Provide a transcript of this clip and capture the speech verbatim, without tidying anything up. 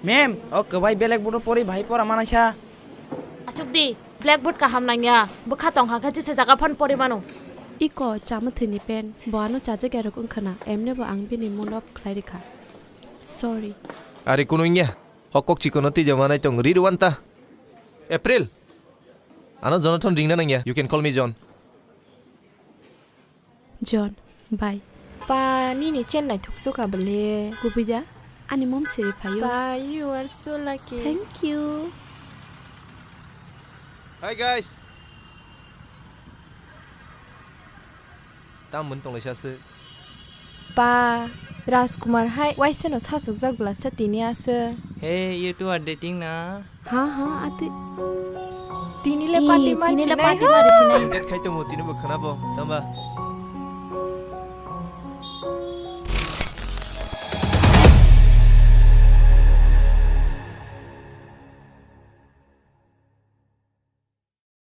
Ma'am, o kwbai blackboard o pori bahai pora manaisa. Achuk di, blackboard kaham nangya. Bwkha tongkha khe jesa jaga phan pori mano. Iko, chama thwini pen. Bo ano chajak yarok wngkhana. Emne bo ang bini mood off khlai rikha. Sorry. Ari kunu wngya. O kok chikono twi jama nai tong ri rwanta. April. Ano Jonathan ringna nangya. You can call me John. John, bye. Pa, nini chennai thuksu kha bole. Kubui da, ani mom siri phaio. Pa, you are so lucky. Thank you. Hi guys. Tam mun tong laisa se. Pa, Rajkumar hai waisa no sasuk jak bla sa tini asa. Hey, you two are dating na? Ha ha, ati. Tini le Ih, party man tini le sinai party ho. Man sinai. Date khai tongo tini bo khana bo. Tamba.